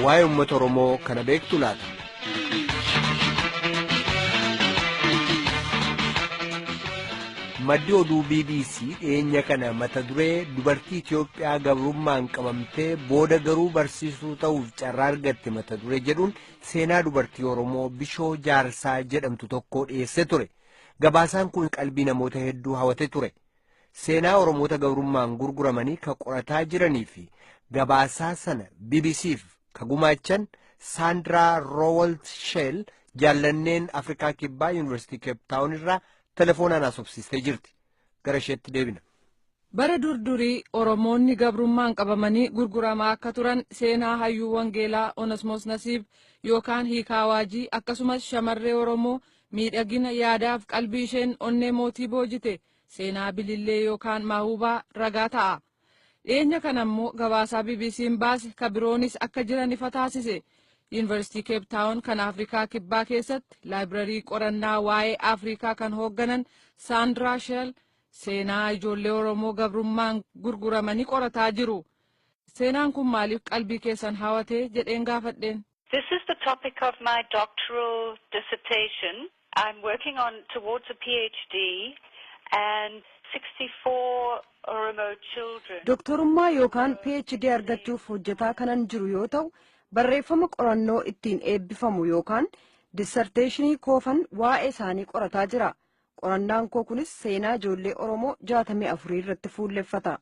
Waa'ee uummata Oromoo kana beektu laata? Maddi oduu BBC dhiyeenya kana mata duree dubartii Itoophiyaa gabrummaan qabamtee booda garuu barsiistuu ta'uuf carraa argatte mata duree jedhuun seenaa dubartii Oromoo Bishoo Jaarsaa jedhamtu tokko dhiyeessee ture. Gabaasaan kun qalbii namoota hedduu hawwate ture. Seenaa Oromoota gabrummaan gurguramanii ka qorataa jiranii fi gabaasaa sana BBCf ka gumaachan Saandiraa Roowalt Sheel jaallanneen Afrikaa Kibbaa Yuunivarsiitii Keeptaawun irraa telefoonaan haasofsiistee jirti. Gara isheetti deebina. Bara durdurii Oromoonni gabrummaan qabamanii gurguramaa akka turan seenaa hayyuu wangeelaa Onesmoos Nasiib yookaan Hiikaa Waajii, akkasumas shamarree Oromoo miidhagina yaadaaf qalbii isheen onnee mootii boojite, seenaa Bilillee yookaan Maahubaa ragaa ta'a. Dhiyeenya kana immoo gabaasaa BBC'n baase ka biroonis akka jiran ifa taasise. Yuunivarsiitii Keeptaawun kan Afrikaa Kibbaa keessatti laayibrarii qorannaa waa'ee Afrikaa kan hoogganan Saandiraa Sheel seenaa ijoollee Oromoo gabrummaan gurguramanii qorataa jiru. Seenaan kun maaliif qalbii keessan hawatee jedheen gaafadheen. This is the topic of my doctoral dissertation. I'm working on towards a PhD and 64 Oromo children. Doktorummaa yookaan PhD argachuuf hojjetaa kanan jiru yoo ta'u, barreeffama qorannoo ittiin eebbifamu yookaan dissertation koofan waa'ee isaanii qorataa jira. Qorannaan koo kunis seenaa ijoollee Oromoo 64 irratti fuulleffata.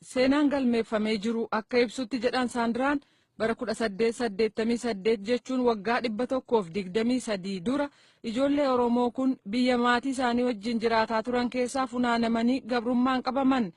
Seenaan galmeeffamee jiru akka ibsutti, jedhan Saandiraan, bara 1888, jechuun waggaa 123 dura, ijoollee Oromoo kun biyya maatii isaanii wajjin jiraataa turan keessaa funaanamanii gabrummaan qabaman.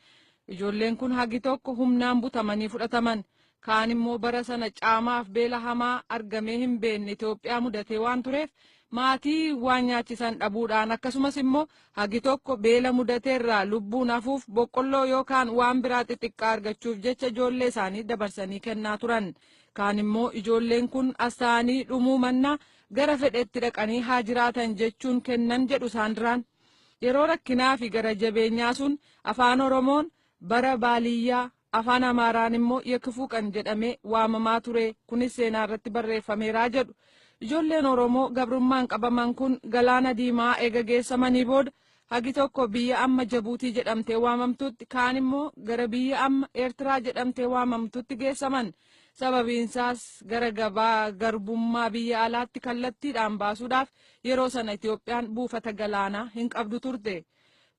Ijoolleen kun hagi tokko humnaan butamanii fudhataman. Kaan immoo bara sana caamaaf beela hamaa argamee hin beekne Itoophiyaa mudatee waan tureef maatii waan nyaachisan dhabuudhaan, akkasumas immoo hagi tokko beela mudateerraa lubbuun hafuuf boqqolloo yookaan waan biraa xixiqqaa argachuuf jecha ijoollee isaanii dabarsanii kennaa turan. Kaan immoo ijoolleen kun as ta'anii dhumuu mannaa gara fedhetti dhaqanii haa jiraatan jechuun kennan jedhu Saandiraan. Yeroo rakkinaa fi gara jabeenyaa sun afaan Oromoon bara baaliyyaa, afaan Amaaraan immoo የክፉ ቀን jedhamee waamamaa ture. Kunis seenaa irratti barreeffameeraa jedhu. Ijoolleen Oromoo gabrummaan qabaman kun galaana diimaa eega geessamanii booda hagi tokko biyya amma Jabuutii jedhamtee waamamtutti, kaan immoo gara biyya amma Eertiraa jedhamtee waamamtutti geessaman. Sababiinsaas gara gabaa garbummaa biyya alaatti kallattiidhaan baasuudhaaf yeroo sana Itoophiyaan buufata galaanaa hin qabdu turte.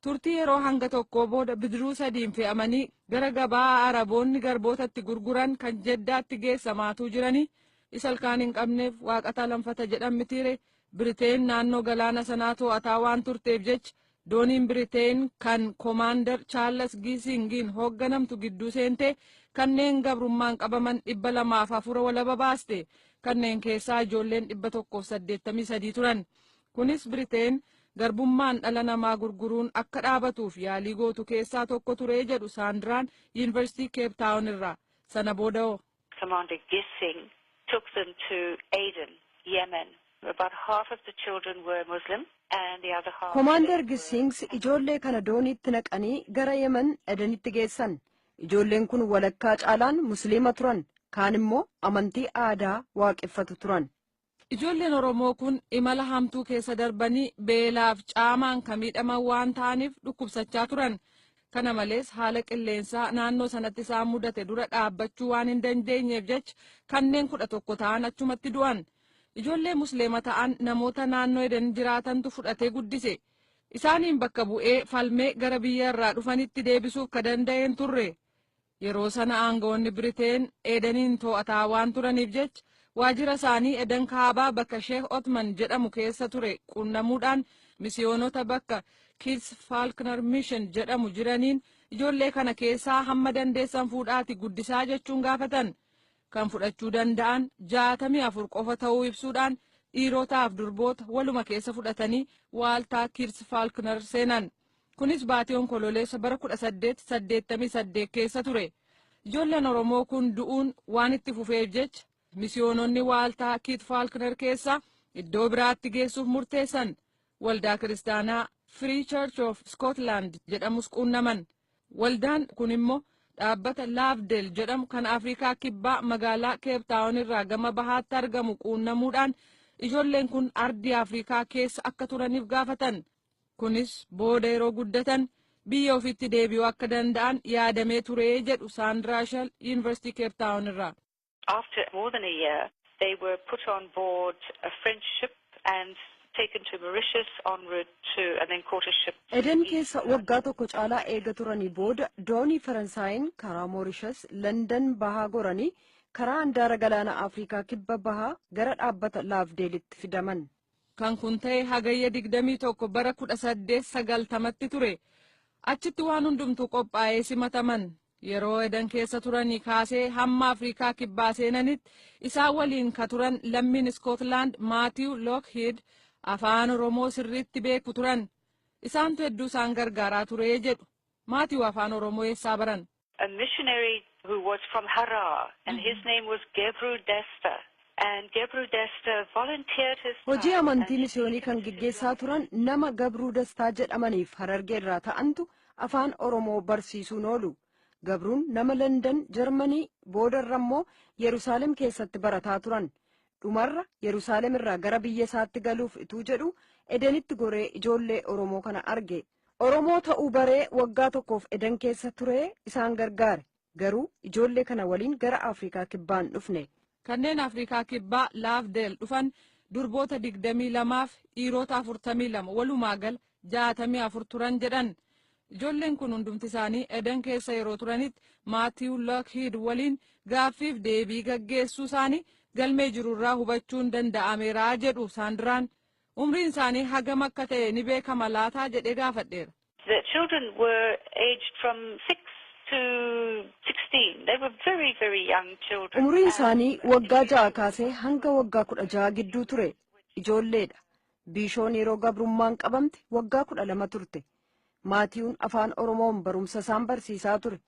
Turtii yeroo hanga tokkoo booda bidiruu sadiin fe'amanii gara gabaa Araboonni garbootatti gurguran kan Jeddaatti geessamaatuu jiranii, isa ilkaan hin qabneef waaqata lanfata jedhan mitiire, Biriteen naannoo galaana sanaa to'ataa waan turteef jecha dooniin Biriteen kan Koomaandar Chaarles Giisingiin hoogganamtu gidduu seentee kanneen gabrummaan qabaman 204 walaba baaste. Kanneen keessaa ijoolleen 183 turan. Kunis Biriteen garbummaan dhala namaa gurguruun akka dhaabatuuf yaalii gootu keessaa tokko ture jedhu Saandiraan Yuunivarsiitii Keeptaawun irraa. Sana booda hoo? Commander Gissing took them to Aden, Yemen. About half of the children were Muslim and the other half. Koomaandar Gissings ijoollee kana dooniitti naqanii gara Yemen Edenitti geessan. Ijoolleen kun walakkaa caalaan Musliima turan, kaan immoo amantii aadaa waaqeffatu turan. Ijoolleen Oromoo kun imala hamtuu keessa darbanii beelaaf caamaan kan miidhaman waan ta'aniif dhukkubsachaa turan. Kana malees haala qilleensaa naannoo sanatti isaan mudate dura dhaabbachuu waan hin dandeenyeef jecha kanneen 11 ta'an achumatti du'an. Ijoollee Musliima ta'an namoota naannoo Eden jiraatantu fudhatee guddise. Isaaniin bakka bu'ee falmee gara biyya irraa dhufanitti deebisuuf ka danda'een turre. Yeroo sana aangawoonni Biriteen Edeniin to'ataa waan turaniif jecha waajjira isaanii Eden Kaabaa bakka Sheekh Otman jedhamu keessa ture qunnamuudhaan misiyoonota bakka Kids Falkner Mission jedhamu jiraniin, ijoollee kana keessaa hamma dandeessan fuudhaati guddisaa jechuun gaafatan. Kan fudhachuu danda'an 64 qofa ta'uu ibsuudhaan dhiirotaaf durboota waluma keessa fudhatanii waaltaa Kids Falkner seenan. Kunis baatii Onkololeessa bara 1888 keessa ture. Ijoolleen Oromoo kun du'uun waan itti fufeef jecha misiyoononni waaltaa Kiit Falkner keessa iddoo biraatti geessuuf murteessan. Waldaa kiristaanaa Free Church of Scotland jedhamus quunnaman. Waldaan kun immoo Dhaabbata Laafdeel jedhamu kan Afrikaa Kibbaa magaalaa Keeptaawon irraa gama bahaatti argamu quunnamuudhaan ijoolleen kun ardii Afrikaa keessa akka turaniif gaafatan. Kunis booda yeroo guddatan biyya ofiitti deebi'uu akka danda'an yaadamee ture jedhu Saandiraa Shal Yuunivarsiitii Keeptaawon irraa. After more than a year, they were put on board a French ship and taken to Mauritius en route to, and then caught a ship. Eden keessa waggaa tokko caalaa eega turanii booda doonii Faransaayeen karaa Moorishas Landan bahaa goranii karaa handaara galaana Afrikaa Kibba bahaa gara dhaabbata Laafdeelitti fidaman. Kan kun ta'e Hagayya 21 bara 1890tti ture. Achitti waan hundumtuu qophaa'ee simataman. Yeroo Edan keessa turanii kaasee hamma Afrikaa Kibbaa seenanitti isaan waliin ka turan lammiin Iskootlaand Maatiiw Lookhiid afaan Oromoo sirriitti beeku turan. Isaantu hedduu isaan gargaaraa ture jedhu. Maatiiw afaan Oromoo eessaa baran? A missionary who was from Harar, and his name was Gebru Desta. And Gebru Desta volunteered his Hojii time amantii and misiyoonii kan geggeessaa turan nama Gabruu Dastaa jedhamaniif Harargee irraa ta'antu afaan Oromoo barsiisuun oolu. Gabruun nama Landan, Jarmanii, boodarra immoo Yerusaalem keessatti barataa turan. Dhumarra Yerusaalem irraa gara biyya isaatti galuuf ituu jedhu Edenitti goree ijoollee Oromoo kana arge. Oromoo ta'uu baree waggaa tokkoof Eden keessa turee isaan gargaare. Garuu ijoollee kana waliin gara Afrikaa Kibbaan dhufne. Kanneen Afrikaa Kibbaa Laafdeel dhufan durboota 22f dhiirota 42, walumaa gala 64 turan jedhan. Ijoolleen kun hundumti isaanii Eden keessa yeroo turanitti Maatiiw Lookhiid waliin gaaffiif deebii gaggeessuu isaanii galmee jirurraa hubachuun danda'ameera jedhu Saandiraan. Umriin isaanii hagam akka ta'e ni beekama laataa jedhee gaafadheera. The children were aged from 6 to 16. They were very, very young children. Umriin isaanii waggaa 6 kaasee hanga waggaa 16 gidduu ture. Ijoolleedha. Biishoon yeroo gabrummaan qabamte waggaa 12 turte. Maatiyuun afaan Oromoon barumsa isaan barsiisaa ture.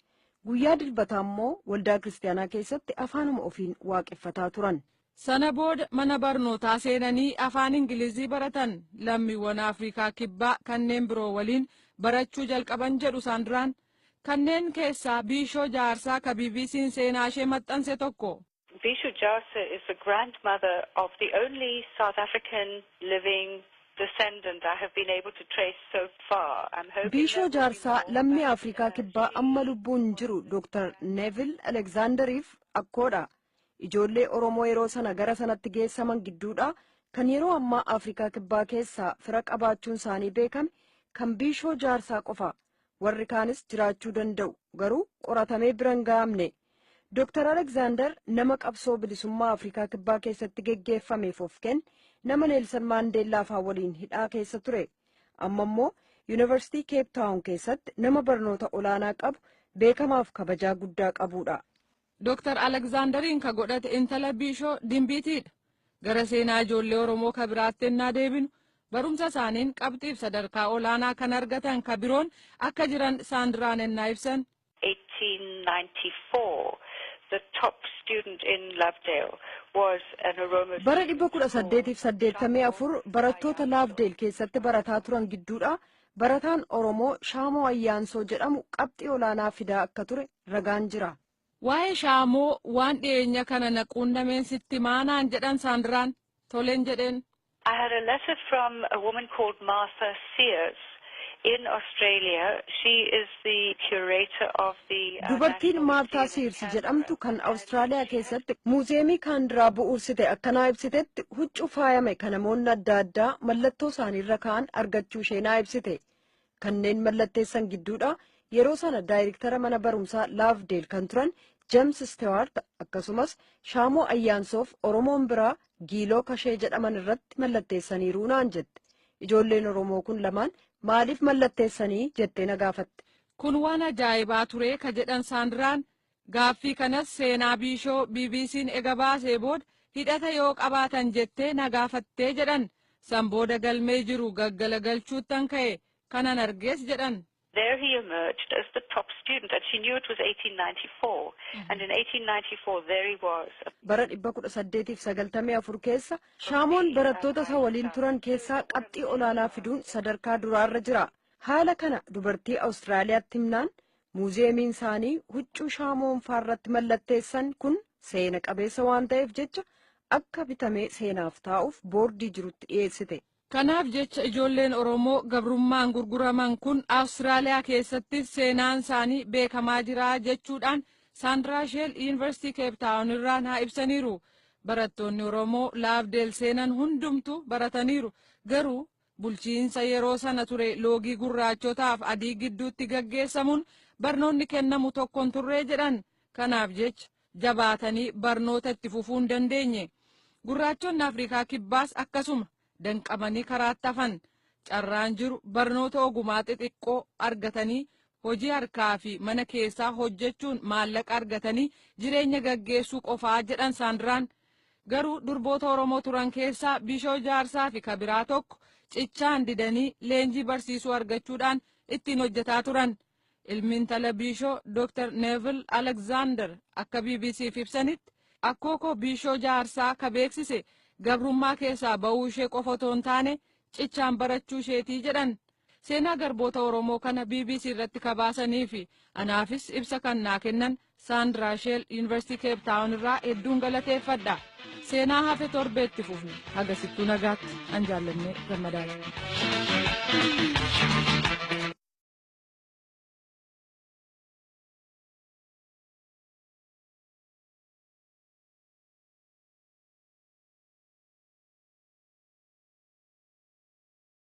Guyyaa Dilbataa immoo waldaa kiristaanaa keessatti afaanuma ofiin waaqeffataa turan. Sana booda mana barnootaa seenanii afaan Ingilizii baratan, lammiiwwan Afrikaa Kibbaa kanneen biroo waliin barachuu jalqaban jedhu Saandiraan. Kanneen keessaa Biishoo Jaarsaa ka BBC'n seenaa ishee maxxanse tokko. Bishu Jarsa is the grandmother of the only South African living descendant I have been able to trace so far. I'm hoping Biishoo there will be Jaarsaa more, lammii but, Afrikaa Kibbaa amma lubbuun jiru Dr. Neville Alexanderiif akkoodha. Ijoollee Oromoo yeroo sana gara sanatti geessaman gidduudha. Kan yeroo ammaa Afrikaa Kibbaa keessaa fira qabaachuun isaanii beekame kan Biishoo Jaarsaa qofa. Warri kaanis jiraachuu danda'u, garuu qoratamee bira hin ga'amne. Dr. Alexander nama qabsoo bilisummaa Afrikaa Kibbaa keessatti geggeeffameef of kenne, nama Neelsan Maandeellaa faa waliin hidhaa keessa ture. Amma immoo Yuunivarsiitii Keep Taawun keessatti nama barnoota olaanaa qabu, beekamaaf kabajaa guddaa qabudha. Dr. Alekzaandariin ka godhate intala Biishoo Dimbiitiidha. Gara seenaa ijoollee Oromoo ka biraatti ennaa deebinu, barumsa isaaniin qabxiif sadarkaa olaanaa kan argatan ka biroon akka jiran Saandiraan ennaa ibsan. 1894, the top student in Lovedale was an Oromo Bara 1884 barattoota Laafdeel keessatti barataa turan gidduudha. Barataan Oromoo Shaamoo Ayyaansoo jedhamu qabxii olaanaa fidaa akka ture ragaan jira. Waa'ee Shaamoo waan dhiyeenya kana na quunnameen sitti maanaan jedhan Saandiraan. Toleen jedheen. I had a letter from a woman called Martha Sears in Australia. She is the curator of the Dubartiin National Maartaa Museum in Siirsi Canberra. jedhamtu kan Awustiraaliyaa keessatti muuziyeemii Kaandiraa bu'uursite akkanaa ibsitetti, huccuu faayame kan namoonni adda addaa mallattoo isaaniirra ka'an argachuu ishee naa ibsite. Kanneen mallatteessan gidduudha yeroo sana daayirektara mana barumsaa Laafdeel kan turan James Stewart, akkasumas Shaamoo Ayyaansoof Oromoon biraa Giiloo Kashee jedhaman irratti mallatteessaniiru naan jette. Ijoolleen Oromoo kun lamaan maaliif mallatteessanii jettee na gaafatte. Kun waan ajaa'ibaa ture ka jedhan Saandiraan, gaaffii kanas seenaa Biishoo BBC'n ega baasee booda hidhata yoo qabaatan jettee na gaafattee jedhan. San booda galmee jiru gaggalagalchuuttan ka'e, kanan argees jedhan. There he emerged as the top student, and she knew it was 1894. And in 1894, there he was. Bara 1894 keessa Shaamoon barattoota isa waliin turan keessaa qabxii olaanaa fiduun sadarkaa duraarra jira. Haala kana dubartii Awustiraaliyaatti himnaan Muuziyeemiin isaanii huccuu shaamoonfaa irratti mallatteessan kun seena qabeessa waan ta'eef jecha akka bitamee seenaaf taa'uuf boordii jirutti dhiyeessite. Kanaaf jecha ijoolleen Oromoo gabrummaan gurguraman kun Awustiraaliyaa keessatti seenaan isaanii beekamaa jira jechuudhaan Saandiraa Sheel Yuunivarsiitii Keeptaawun irraa naa ibsaniiru. Barattoonni Oromoo Laafdeel seenan hundumtu barataniiru. Garuu bulchiinsa yeroo sana ture loogii gurraachotaaf adii gidduutti gaggeessamuun barnoonni kennamu tokkoon turree jedhan. Kanaaf jecha jabaatanii barnoota itti fufuu hin dandeenye. Gurraachonni Afrikaa kibbaas akkasuma danqamanii karaatti hafan. Carraan jiru barnoota ogumaa xixiqqoo argatanii hojii harkaa fi mana keessaa hojjechuun maallaqa argatanii jireenya gaggeessuu qofaa jedhan Saandiraan. Garuu durboota Oromoo turan keessaa Bishoo Jaarsaa fi Kabiraa tokko cichaan didanii leenjii barsiisuu argachuudhaan ittiin hojjetaa turan. Ilmi intala Bishoo Dr. Neville Alexander akka BBCf ibsanitti akkookoo Bishoo Jaarsaa ka beeksise gabrummaa keessaa ba'uu ishee qofa otoo hin taane cichaan barachuu isheetii jedhan. Seenaa garboota Oromoo kana BBC irratti kabaasanii fi anaafis ibsa kan naa kennan Saandiraa Sheel Yuunivarsiitii Keeptaawun irraa hedduun galateeffadha. Seenaa hafe torbeetti fufne hagasittuu nagaatti an jaallannee gammadaadha.